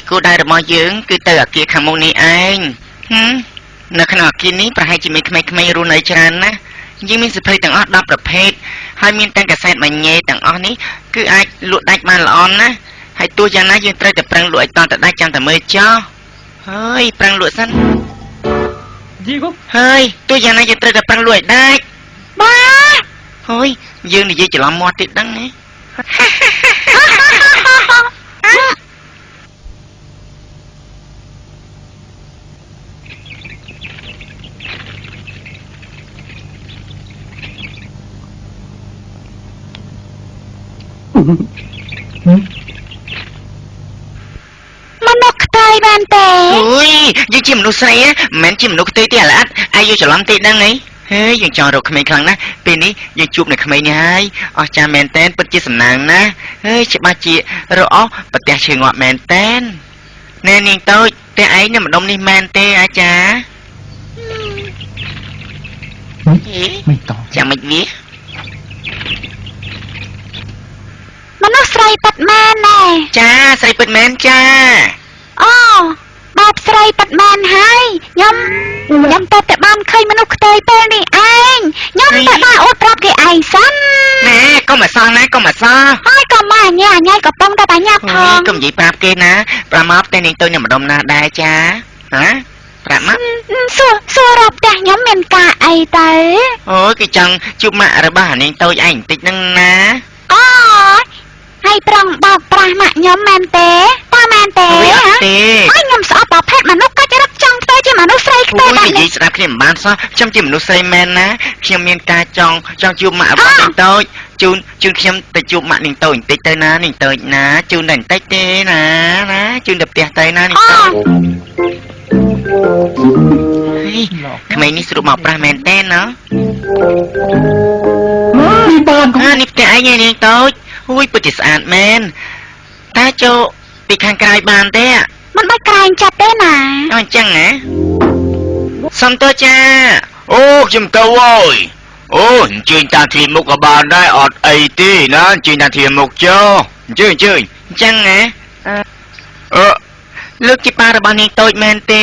គោលដៅរបស់យើងគឺទៅអាគារខាងមុខនេះឯងហឹមនៅក្នុងអាគារនេះប្រហែលជាមានក្មេងៗរស់នៅច្រើនណាស់យើងមានសៀវភៅទាំងអស់10ប្រភេទហើយមានទាំងកាសែតមួយញ៉េទាំងអស់នេះគឺអាចលក់ដាច់បានល្អណាស់ហើយទោះយ៉ាងណាយើងត្រូវតែប្រឹងលក់ឲ្យតតែដាច់ចាំតែមើលចោះហើយប្រឹងលក់សិនហើយទោះយ៉ាងណាយើងត្រូវតែប្រឹងលក់ឲ្យដាច់បាទហើយយើងនិយាយច្រឡំមាត់ទៀតដឹងទេ មនុស្សខ្ទើយបានទេអូយយើងជាមនុស្សស្រីមិនមែនជាមនុស្សខ្ទើយទេអាល្អិតអាយយកច្រឡំទេដឹងអីហេយើងចង់រកក្មេងខ្លាំងណាស់ពេលនេះយើងជួបនៅក្មេងនេះហើយអស្ចារ្យមែនតែនពិតជាសំណាងណាស់ហេច្បាស់ជារអស់ប្រទះឈើងាប់មែនតែនណែនាងតូចផ្ទះឯងនៅម្ដុំនេះមែនទេអាចារ្យមិនតចាំមិនវាមនុស្សស្រីពិតមែនណែចាស្រីពិតមែនចាអូបែបស្រីពិតមែនហើយខ្ញុំទៅតែបានឃើញមនុស្សខ្ទើយពេលនេះឯងខ្ញុំតែបានអួតប្រាប់គេឯងសិនណែកុំអសោះណាកុំអសោះហើយក៏មកអញ្ញាអញ្ញាកំពុងតែបញ្ញាផងកុំនិយាយប្រាប់គេណាប្រាប់មកផ្ទះនាងតូចនៅម្ដុំណាដែរចាហ៎ប្រាប់មកសួររកផ្ទះខ្ញុំមានការអីទៅអូយគេចង់ជួបម៉ាក់របស់អានាងតូចឯងបន្តិចហ្នឹងណាអូហើយប្រងបោកប្រាស់ម៉ាក់ខ្ញុំមែនទេតើមែនទេទេហើយខ្ញុំស្អប់ប្រភេទមនុស្សកាច់រឹកចង់ធ្វើជាមនុស្សស្រីខ្ទើយបែបនេះនិយាយស្ដាប់គ្នាមិនបានសោះខ្ញុំជាមនុស្សស្រីមែនណាខ្ញុំមានការចង់ជួបម៉ាក់របស់នាងតូចជូនខ្ញុំទៅជួបម៉ាក់នាងតូចបន្តិចទៅណានាងតូចណាជូនតែបន្តិចទេណាណាជូនទៅផ្ទះទៅណានាងតូចក្មេងនេះស្រួលមកប្រាស់មែនទេណាបាននេះផ្ទះឯងនាងតូចអូយពិតជាស្អាតមែនតើចូលពីខាងក្រោយបានទេមិនបាច់ក្រែងចាប់ទេណាអញ្ចឹងណាសុំទោសចាអូខ្ញុំទៅហើយអូអញ្ជើញតាមទ្វារមុខក៏បានដែរអត់អីទេណាអញ្ជើញតាមទ្វារមុខចុះអញ្ជើញអញ្ចឹងណាអឺលើកជាប៉ារបស់នាងតូចមែនទេ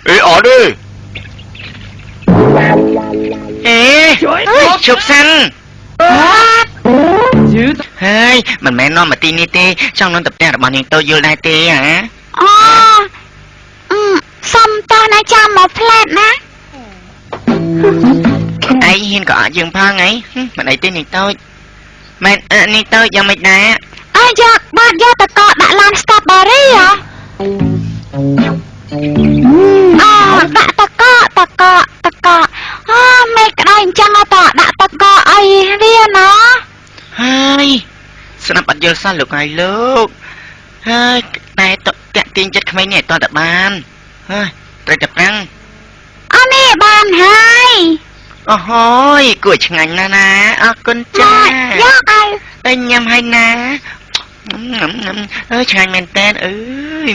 អេអត់ទេអេជប់សិនហើយមិនមែននាំមកទីនេះទេចង់នាំទៅផ្ទះរបស់នាងតូចយល់ដែរទេហ៎អូសុំតោះណាចាំមកផ្លែតណាឯងហ៊ានក៏អត់យើងផងអីមិនអីទេនាងតូចមែននាងតូចយ៉ាងម៉េចដែរអើយកបាទយកតកដាក់ឡានស្ទ្រូប៊េរីហ៎អូដាក់តកតកអូមេក្តៅអញ្ចឹងតដាក់តកអីវាណហើយស្ដាប់អត់យល់សោះលោកហើយលោកហើយតែតតាក់ទាញចិត្តក្មេងនេះឲ្យតតែបានហើយត្រូវតែប្រាំងអរនេះបានហើយអូហូយគួរឆ្ងាញ់ណាស់ណាអរគុណចាយកឲ្យតែញ៉ាំហើយណាអើយឆ្ងាញ់មែនតើអើយ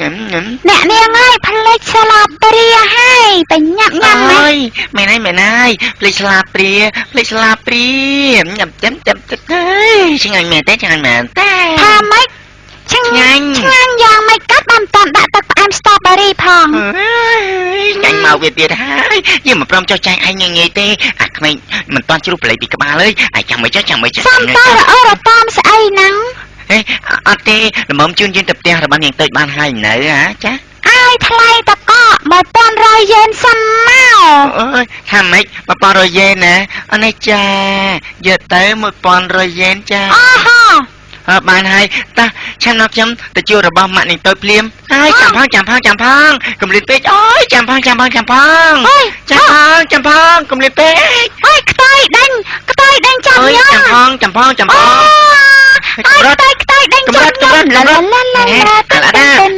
ញ៉ាំញ៉ាំអ្នកនាងអើយផ្លេចស្លាបព្រាហើយទៅញ៉ាំញ៉ាំអើយមែនហើយមែនហើយផ្លេចស្លាបព្រាផ្លេចស្លាបព្រាញ៉ាំចាំចាំទៅឆ្ងាញ់មែនទេឆ្ងាញ់មែនទេថាម៉េចឆ្ងាញ់ឆ្ងាញ់យ៉ាងម៉េចកាត់បានតាន់ដាក់ទឹកផ្អែមស្ទ្រូប៊េរីផងចាញ់មកវាទៀតហើយយើងមិនព្រមចោះចាញ់ឯងងាយទេអាក្មេងមិនតាន់ជ្រុះប្លែកពីក្បាលអើយអាចាំមើលចុះចាំមើលចុះសំតរអរតាមស្អីហ្នឹងហេអត់ទេល្មមជូនយើងទៅផ្ទះរបស់នាងតូចបានហើយនៅហ៎ចាអើយថ្លៃតក1100យេនសិនមកអូយថាម៉េច1100យេនណាអនេះចាយកទៅ1100យេនចាអូហូបានហើយតោះឆាំដល់ខ្ញុំទៅជួបរបស់ម៉ាក់នាងតូចភ្លាមហើយចាំផងចាំផងចាំផងកុំលឿនពេកអូយចាំផងចាំផងចាំផងចាំផងចាំផងកុំលឿនពេកអើយខ្ទើយដេញខ្ទើយដេញចាំញ៉ាំចាំផងចាំផងចាំផងកម្រិតខ្ទើយដេញចាំកម្រិតកម្រិតឡាឡាឡា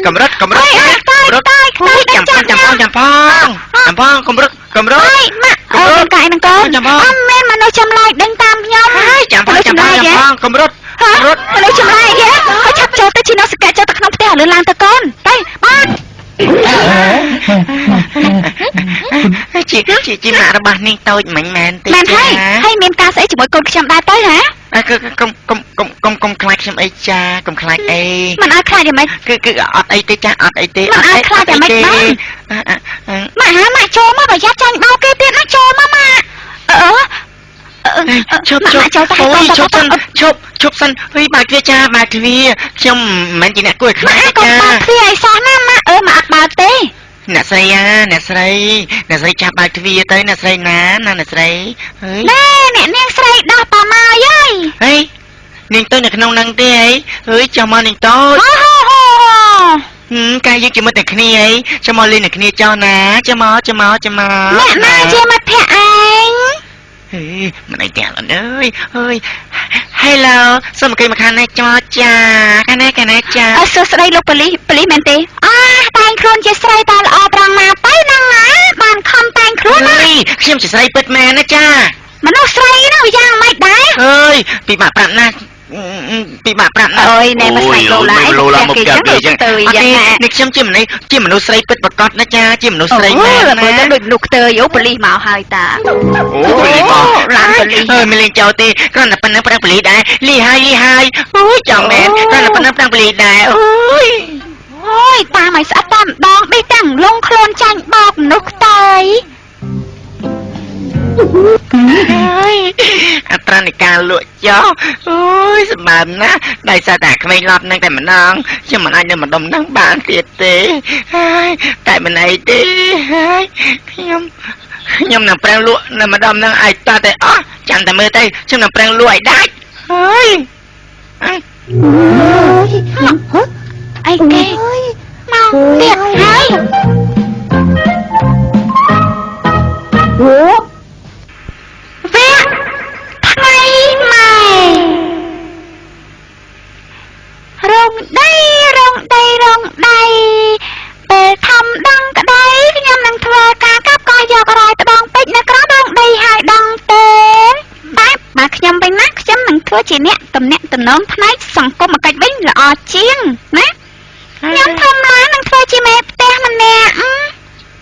កម្រិតកម្រិតកម្រិតចាំផងចាំផងចាំផងចាំផងកម្រិតកម្រិតម៉ាក់អូកាយនឹងកូនអត់មានមនុស្សចម្លែកដេញតាមខ្ញុំហើយចាំផងចាំផងចាំផងកម្រិតរត់មនុស្សចម្លែកហ៎ឆាប់ចូលទៅជីណូសកែចូលទៅក្នុងផ្ទះលឿនឡើងទៅកូនទៅបាទ ជី ជាជាជាម៉ាក់របស់នាងតូចមិញមែនទេ មែនហើយហើយមានការស្អីជាមួយកូនខ្ញុំដែរទៅហ៎ អើគឺកុំកុំកុំកុំកុំខ្លាចខ្ញុំអីចាកុំខ្លាចអី មិនឲ្យខ្លាចយ៉ាងម៉េច គឺអត់អីទេចាអត់អីទេ មិនឲ្យខ្លាចយ៉ាងម៉េចបាន ម៉ាក់ហាម៉ាក់ចូលមកប្រយ័ត្នចាញ់បោកគេទៀតណាចូលមកម៉ាក់អឺអឺ ឈប់ឈប់ ម៉ាក់ចូលទៅ អូយ ឲ្យ ឈប់សិនឈប់ឈប់សិនអុយបើកទ្វារចាបើកទ្វារខ្ញុំមិនមែនជាអ្នកគួរឲ្យខ្លា ម៉ា ចទេចា ក់កុំបើកទ្វារឲ្យសោះណាម៉ាក់អឺម៉ាក់អត់បើកទេ អ្នកស្រីអាអ្នកស្រីអ្នកស្រីចាប់បើកទ្វារទៅអ្នកស្រីណាណាអ្នកស្រីហើយ ណែអ្នកនាងស្រីដោះប៉ាម៉ាយអើយ ហេនាងទៅនៅក្នុងហ្នឹងទេអីហើយចាំមកនាងតូច ហូហូហូ ហឹមកាយយើងជាមិត្តតែគ្នាអីចាំមកលេងតែគ្នាចោះណាចាំមកចាំមកចាំមក អ្នកណាជាមិត្តភក្តិឯង ហេមិនអីទាំងអត់អើយអើយ Hello សូមអង្គុយមកខាងនេះចោចាខាងនេះខាងនេះចា អើសួស្ដីលោកប៉ូលីសប៉ូលីសមែនទេអាតែងខ្លួនជាស្រីតល្អត្រង់ណាទៅហ្នឹងណាបានខំតែងខ្លួនណា អើយខ្ញុំជាស្រីពិតមែនណាចា មនុស្សស្រីហ្នឹងវាយ៉ាងម៉េចដែរ អើយពិបាកប្រាប់ណាស់ពិបាកប្រាប់ណាស់ អើយណែមកស្រីឡូឡាអី ឡូឡាមក គេ ប្រាប់គេចឹង ទៅ អត់ទេ យ៉ាងណា នេះខ្ញុំជាមនុស្សជាមនុស្សស្រីពិតប្រាកដណាចាជាមនុស្សស្រីមែន អូ ណា បើទៅដូចមនុស្សខ្ទើយអូប៉ូលីសមកហើយតា អូប៉ូលីសមក ឡានប៉ូលីស អើយមិនលេងចោលទេគ្រាន់តែប៉ុណ្្នឹងប្រាំងប៉ូលីសដែរលីហើយលីហើយអូយចង់មែនគ្រាន់តែប៉ុណ្្នឹងប្រាំងប៉ូលីសដែរអូយ អូយតាមឲ្យស្អិតតាមម្ដងនេះទាំងលងខ្លួនចាញ់បោកមនុស្សខ្ទើយ ហើយអត្រានៃការលក់ចោះអូយសម្បើមណាស់ដោយសារតែក្មេងឡប់ហ្នឹងតែម្ដងខ្ញុំមិនអាចនៅម្ដុំហ្នឹងបានទៀតទេហើយតែមិនអីទេហើយខ្ញុំខ្ញុំនឹងប្រឹងលក់នៅម្ដុំហ្នឹងឲ្យតតែអស់ចាំតែមើលទៅខ្ញុំនឹងប្រឹងលក់ឲ្យដាច់ហើយអ่ะ អីគេមកទៀតហើយវគ្គថ្ងៃម៉ែរងដីរងដីរងដីពេលធំដឹងក្តីខ្ញុំនឹងធ្វើការកាប់កយករយត្បូងពេជ្រនៅក្រោមរងដីហើយដឹងទេតែបើខ្ញុំវិញណាខ្ញុំនឹងធ្វើជាអ្នកទំនាក់ទំនងផ្នែកសង្គមកិច្ចវិញល្អជាងណាខ្ញុំធំឡើងនឹងធ្វើជាមេផ្ទះម្នាក់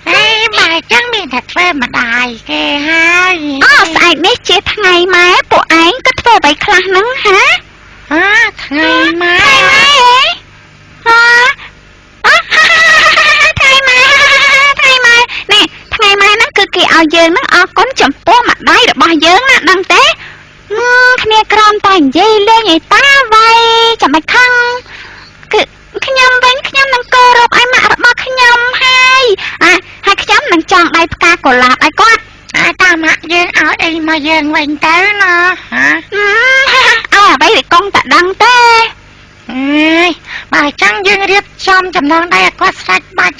ហេបើចឹងមានតែធ្វើម្ដាយគេហើយ អូស្អែកនេះជាថ្ងៃម៉ែពួកឯងក៏ធ្វើអ្វីខ្លះហ្នឹងហា អាថ្ងៃម៉ែ ថ្ងៃម៉ែហ៎ហាថ្ងៃម៉ែថ្ងៃម៉ែនេះថ្ងៃម៉ែហ្នឹងគឺគេឲ្យយើងហ្នឹងអរគុណចំពោះម្ដាយរបស់យើងណាដឹងទេគ្នាក្រំតែនិយាយលេងឯតាវៃចាំបាច់ខឹងគឺខ្ញុំវិញខ្ញុំនឹងគោរពឲ្យម៉ាក់របស់ខ្ញុំហើយអាហើយខ្ញុំនឹងចង់ដៃផ្កាកុលាបឲ្យគាត់ អាតាម៉ាក់យើងឲ្យអីមកយើងវិញទៅណាហ៎ ឲ្យអ្វីវាកងតែដឹងទេ អើយបើចឹងយើងរៀបចំចំណងដៃឲ្យគាត់ស្រេចបាច់